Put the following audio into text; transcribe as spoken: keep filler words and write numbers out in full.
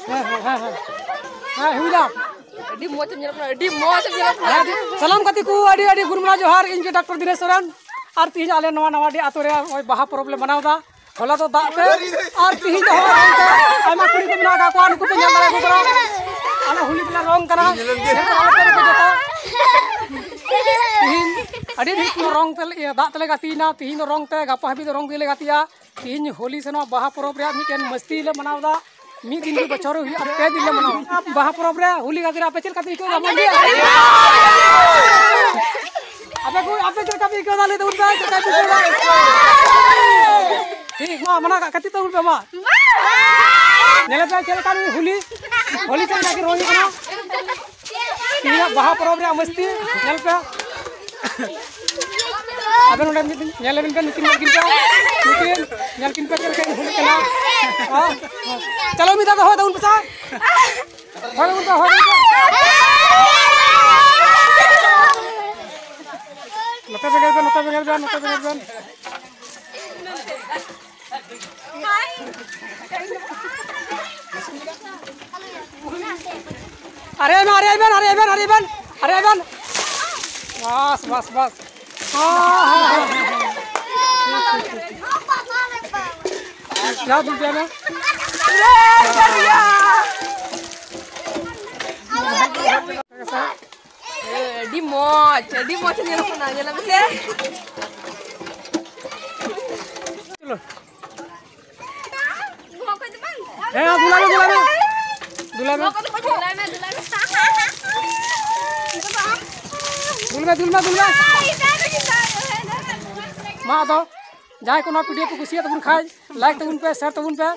ᱦᱮᱸ, ᱦᱮᱸ, ᱦᱮᱸ, ᱦᱮᱸ᱾ ᱦᱮᱸ, ᱦᱩᱭᱱᱟ᱾ ᱟᱹᱰᱤ ᱢᱚᱡᱽ ᱮᱢ ᱧᱮᱞᱚᱜ ᱠᱟᱱᱟ, ᱟᱹᱰᱤ ᱢᱚᱡᱽ ᱮᱢ ᱧᱮᱞᱚᱜ ᱠᱟᱱᱟ᱾ ᱦᱮᱸ, ᱟᱹᱰᱤ ᱥᱟᱱᱟᱢ ᱜᱟᱛᱮ ᱠᱚ ᱟᱹᱰᱤ, ᱟᱹᱰᱤ ᱜᱩᱱᱢᱟᱱᱟᱣ ᱡᱚᱦᱟᱨ᱾ ᱤᱧ ᱜᱮ ᱰᱟᱠᱛᱚᱨ ᱫᱤᱱᱮᱥ ᱥᱚᱨᱮᱱ᱾ ᱟᱨ ᱛᱤᱦᱤᱧ ᱟᱞᱮ ᱱᱚᱣᱟ ᱱᱟᱣᱟᱰᱤ ᱟᱛᱳ ᱨᱮ ᱱᱚᱜᱼᱚᱭ ᱵᱟᱦᱟ ᱯᱚᱨᱚᱵᱽ ᱞᱮ ᱢᱟᱱᱟᱣ ᱮᱫᱟ᱾ ᱦᱚᱞᱟ ᱫᱚ ᱫᱟᱜ ᱛᱮ, ᱟᱨ ᱛᱤᱦᱤᱧ ᱫᱚ ᱦᱚᱸᱜᱼᱚᱭ ᱨᱚᱝ ᱛᱮ᱾ ᱟᱭᱢᱟ ᱠᱩᱲᱤ ᱠᱚ ᱢᱮᱱᱟᱜ ᱟᱠᱟᱫ ᱠᱚᱣᱟ, ᱱᱩᱠᱩ ᱯᱮ ᱧᱮᱞ ᱫᱟᱲᱮᱭᱟᱠᱚ ᱠᱟᱱᱟ᱾ ᱟᱞᱮ ᱦᱳᱞᱤ ᱛᱮᱞᱮ ᱨᱚᱝ ᱠᱟᱱᱟ᱾ ᱧᱮᱞ ᱠᱚ ᱟᱞᱮ ᱯᱮ ᱡᱚᱛᱚ᱾ ᱛᱤᱦᱤᱧ ᱟᱹᱰᱤ ᱰᱷᱮᱨ ᱠᱚ ᱨᱚᱝ ᱛᱮ, ᱤᱭᱟᱹ, ᱫᱟᱜ ᱛᱮᱞᱮ ᱜᱟᱛᱮᱭᱮᱱᱟ᱾ ᱛᱤᱦᱤᱧ ᱫᱚ ᱨᱚᱝ ᱛᱮ, ᱜᱟᱯᱟ ᱦᱟᱹᱵᱤᱡ ᱫᱚ ᱨᱚᱝ ᱛᱮᱞᱮ ᱜᱟᱛᱮᱜᱼᱟ᱾ ᱛᱤᱦᱤᱧ ᱦᱳᱞᱤ ᱥᱮ ᱱᱚᱣᱟ ᱵᱟᱦᱟ ᱯᱚᱨᱚᱵᱽ ᱨᱮᱭᱟᱜ ᱢᱤᱫᱴᱮᱱ ᱢᱟᱹᱥᱛᱤ ᱞᱮ ᱢᱟᱱᱟᱣ ᱮᱫᱟ᱾ ᱢᱤᱫ ᱫᱤᱱ ᱜᱮ ᱵᱚᱪᱷᱚᱨ ᱨᱮ ᱦᱩᱭᱩᱜᱼᱟ, ᱯᱮ ᱫᱤᱱ ᱞᱮ ᱢᱟᱱᱟᱣᱟ᱾ ᱵᱟᱦᱟ ᱯᱚᱨᱚᱵᱽ ᱨᱮ ᱦᱳᱞᱤ ᱜᱟᱛᱮ ᱨᱮ ᱟᱯᱮ ᱪᱮᱫ ᱞᱮᱠᱟ ᱯᱮ ᱟᱹᱭᱠᱟᱹᱣ ᱮᱫᱟ? ᱢᱚᱡᱽ ᱜᱮ? ᱟᱯᱮ ᱠᱚ, ᱟᱯᱮ ᱪᱮᱫ ᱞᱮᱠᱟ ᱯᱮ ᱟᱹᱭᱠᱟᱹᱣ ᱮᱫᱟ? ᱞᱟᱹᱭ ᱛᱟᱵᱚᱱ ᱯᱮ, ᱪᱮᱫ ᱞᱮᱠᱟ ᱯᱮ ᱟᱹᱭᱠᱟᱹᱣ ᱮᱫᱟ? ᱴᱷᱤᱠ, ᱢᱟ, ᱢᱟᱱᱟ ᱠᱟᱜ ᱠᱷᱟᱹᱛᱤᱨ ᱛᱟᱵᱚᱱ ᱯᱮ, ᱢᱟ᱾ ᱧᱮᱞ ᱯᱮ ᱪᱮᱫ ᱞᱮᱠᱟ ᱱᱩᱭ ᱦᱳᱞᱤ, ᱦᱳᱞᱤ ᱪᱮᱫ ᱞᱮᱠᱟ ᱠᱤᱱ ᱨᱚᱝ ᱠᱟᱱᱟ? ᱛᱮᱦᱮᱧᱟᱜ ᱵᱟᱦᱟ ᱯᱚᱨᱚᱵᱽ ᱨᱮᱭᱟᱜ ᱢᱟᱹᱥᱛᱤ ᱧᱮᱞ ᱯᱮ᱾ ᱟᱵᱮᱱ ᱱᱚᱰᱮ ᱢᱤᱫ ᱫᱤᱱ ᱧᱮᱞ ᱞᱮᱵᱮᱱ ᱯᱮ, ᱱᱩᱠᱤᱱ ᱧᱮᱞ ᱠᱤᱱ ᱯᱮ, ᱱᱩᱠᱤᱱ ᱧᱮᱞ ᱠᱤᱱ ᱯᱮ ᱪᱮᱫ ᱞᱮᱠᱟ ᱠᱤᱱ ᱦᱩᱞᱩᱜ ᱠᱟᱱᱟ᱾ ᱦᱮᱸ? ᱪᱚᱞᱚ ᱢᱤᱫ ᱫᱷᱟᱣ ᱫᱚ ᱦᱚᱭ ᱛᱟᱵᱚᱱ ᱯᱮᱥᱮ᱾ ᱦᱚᱭ ᱛᱟᱵᱚᱱ ᱯᱮ, ᱦᱚᱭ ᱛᱟᱵᱚᱱ ᱯᱮ᱾ ᱱᱚᱛᱮ ᱵᱮᱸᱜᱮᱫ ᱵᱮᱱ, ᱱᱚᱛᱮ ᱵᱮᱸᱜᱮᱫ ᱵᱮᱱ, ᱱᱚᱛᱮ ᱵᱮᱸᱜᱮᱫ ᱵᱮᱱ᱾ ᱟᱨᱮ ᱵᱮᱱ, ᱟᱨᱮ ᱵᱮᱱ, ᱟᱨᱮ ᱵᱮᱱ, ᱟᱨᱮ ᱵᱮᱱ, ᱟᱨᱮ ᱵᱮᱱ᱾ ᱵᱟᱥ, ᱵᱟᱥ, ᱵᱟᱥ᱾ ᱦᱚᱸ, ᱦᱚᱸ, ᱦᱚᱸ, ᱦᱚᱸ᱾ ᱡᱟᱣ ᱫᱩᱞ ᱯᱮᱭᱟ ᱢᱮ᱾ ᱟᱹᱰᱤ ᱢᱚᱡᱽ, ᱟᱹᱰᱤ ᱢᱚᱡᱽ ᱧᱮᱞᱚᱜ ᱠᱟᱱᱟ, ᱧᱮᱞ ᱢᱮᱥᱮ᱾ ᱪᱚᱞᱚ᱾ ᱦᱮᱸ, ᱫᱩᱞᱟᱭ ᱢᱮ, ᱫᱩᱞᱟᱭ ᱢᱮ᱾ ᱫᱩᱞᱟᱭ ᱢᱮ᱾ ᱫᱩᱞ ᱢᱮ, ᱫᱩᱞ ᱢᱮ, ᱫᱩᱞ ᱢᱮ᱾ ᱢᱟ ᱟᱫᱚ, ᱡᱟᱦᱟᱸᱭ ᱠᱚ ᱱᱚᱣᱟ video ᱯᱮ ᱠᱩᱥᱤᱭᱟᱜ ᱛᱟᱵᱚᱱ ᱠᱷᱟᱡ, like ᱛᱟᱵᱚᱱ ᱯᱮ, share ᱛᱟᱵᱚᱱ ᱯᱮ᱾